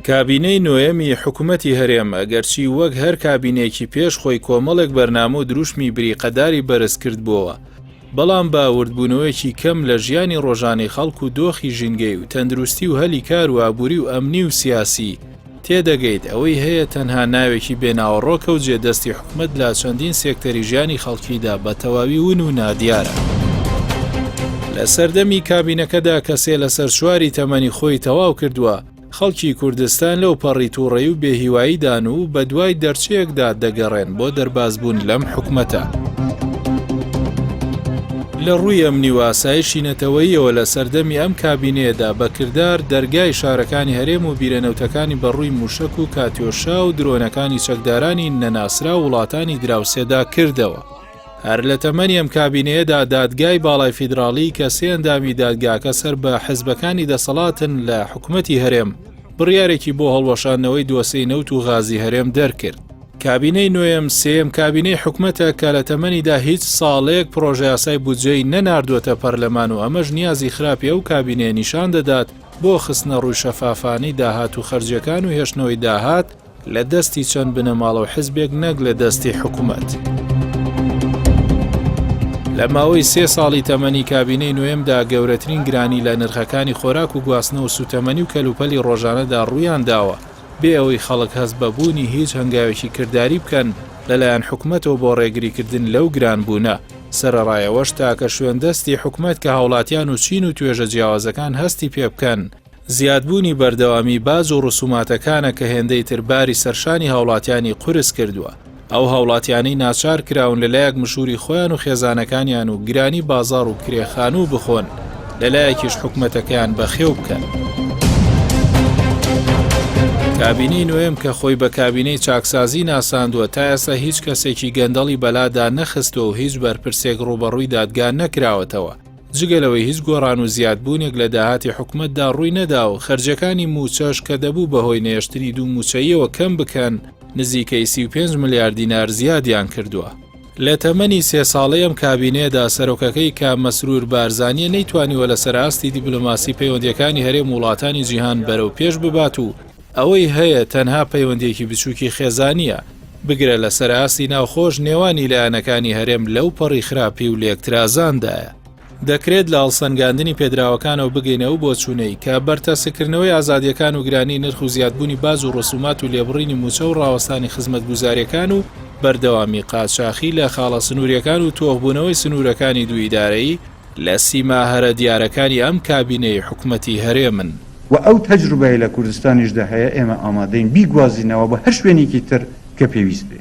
کابینەی نۆیەمی حکومەتی هەرێم ئەگەرچی وەک هەر کابینەیەکی پێش خۆی کۆمەڵێک بەرنامە و دروشمی بریقەداری بەرز کردبۆوە، بەڵام بە وردبوونەوەیەکی کەم لە ژیانی ڕۆژانەی خەڵک و دۆخی ژینگەی و تەندروستی و هەلی کار و ئابووری و ئەمنی و سیاسی تێدەگەیت ئەوەی هەیە تەنها ناوێکی بێ ناوەڕۆکە و جێ دەستی حکومەت لە چەندین سێکتەری ژیانی خەڵکیدا بە تەواوی ون و نادیارە. لە سەردەمی کابینەکەدا کە سێ لەسەر چواری تەمەنی خۆی تەواو کردووە، خەڵکی کوردستان لەو پەڕی توڕەیی و بێهیواییدان و بەدوای دەرچەیەکدا دەگەڕێن بۆ دەربازبوون لەم حکومەتە. لە ڕووی ئەمنی و ئاسایشی نەتەوەییەوە لە سەردەمی ئەم کابینەیەدا بە کردار دەرگای شارەکانی هەرێم و بیرە نەوتەکانی بە ڕووی موشەک و کاتیۆشا و درۆنەکانی چەکدارانی نەناسراو وڵاتانی دراوسێدا کردەوە. هەر لە تەمەنی ئەم کابینەیەدا دادگای باڵای فیدراڵی کە سێ ئەندامی دادگاکە سەر بە حزبەکانی دەسەڵاتن لە حکومەتی هەرێم، بڕیارێکی بۆ هەڵوەشاندنەوەی دۆسێی نەوت و غازی هەرێم دەرکرد. کابینەی نۆیەم سێیەم کابینەی حکومەتە کە لە تەمەنیدا هیچ ساڵێک پڕۆژەیاسای بودجەی نەناردووەتە پەرلەمان و ئەمەش نیازی خراپی ئەو کابینەیە نیشان دەدات بۆ خستنەڕووی شەفافانەی داهات و خەرجیەکان و هێشتنەوەی داهات لە دەستی چەند بنەماڵە و حزبێک نەک لە دەستی حکومەت. لە ماوەی سێ ساڵی تەمەنی کابینەی نۆیەمدا گەورەترین گرانی لە نرخەکانی خۆراک و گواستنەوە و سوتەمەنی و کەلوپەلی ڕۆژانەدا ڕوویان داوە بێ ئەوەی خەڵک هەست بە بوونی هیچ هەنگاوێکی کرداری بکەن لەلایەن حکومەتەوە بۆ ڕێگریکردن لەو گرانبوونە، سەرەڕای ئەوەش تاکە شوێندەستی حکومەت کە هاوڵاتیان و چین و توێژە جیاوازەکان هەستی پێبکەن، زیادبوونی بەردەوامی باج و ڕسوماتەکانە کە هێندەی تر باری سەرشانی هاوڵاتیانی قورس کردووە، ئەو هاوڵاتیانەی ناچار کراون لەلایەک مشوری خۆیان و خێزانەکانیان و گرانی بازاڕ و کرێ خانوو بخۆن، لەلایەکیش حکومەتەکەیان بەخێو بکەن. کابینەی نۆیەم کە خۆی بە کابینەی چاکسازی ناساندووە، تا ئێستا هیچ کەسێکی گەندەڵی بەلادا نەخستووە و هیچ بەرپرسێک ڕووبەڕووی دادگا نەکراوەتەوە. جگە لەوەی هیچ گۆڕان و زیادبوونێک لە داهاتی حکومەتدا ڕووی نەدا و خەرجیەکانی مووچەش کە دەبوو بەهۆی نەهێشتنی دوو مووچەییەوە کەم بکەن، نزیکەی 35 ملیار دینار زیادیان کردووە. لە تەمەنی سێ ساڵەی ئەم کابینەیەدا سەرۆکەکەی کە مەسرور بارزانیە نەیتوانیوە لەسەر ئاستی دیبلۆماسی پەیوەندیەکانی هەرێم و وڵاتانی جیهان بەرەو پێش ببات و ئەوەی هەیە تەنها پەیوەندیەکی بچوکی خێزانیە، بگرە لەسەر ئاستی ناوخۆش نێوانی لایەنەکانی هەرێم لەو پەڕی خراپی و لێکترازاندایە. دەکرێت لە هەڵسەنگاندنی پێدراوەکانەوە بگەینە ئەو بۆچوونەی کە بەرتەسککردنەوەی ئازادییەکان و گرانیی نرخ و زیادبوونی باج و ڕسومات و لێبڕینی مووچە و ڕاوەستانی خزمەتگوزارییەکان و بەردەوامی قاچاخی لە خاڵە سنوورییەکان و تۆخبوونەوەی سنوورەکانی دوو ئیدارەیی لە سیما هەرە دیارەکانی ئەم کابینەی حکومەتی هەرێمن. وە ئەو تەجروبەی لە کوردستانیشدا هەیە ئێمە ئامادەین بیگوازینەوە بۆ هەر شوێنێکی تر کە پێویست بێ.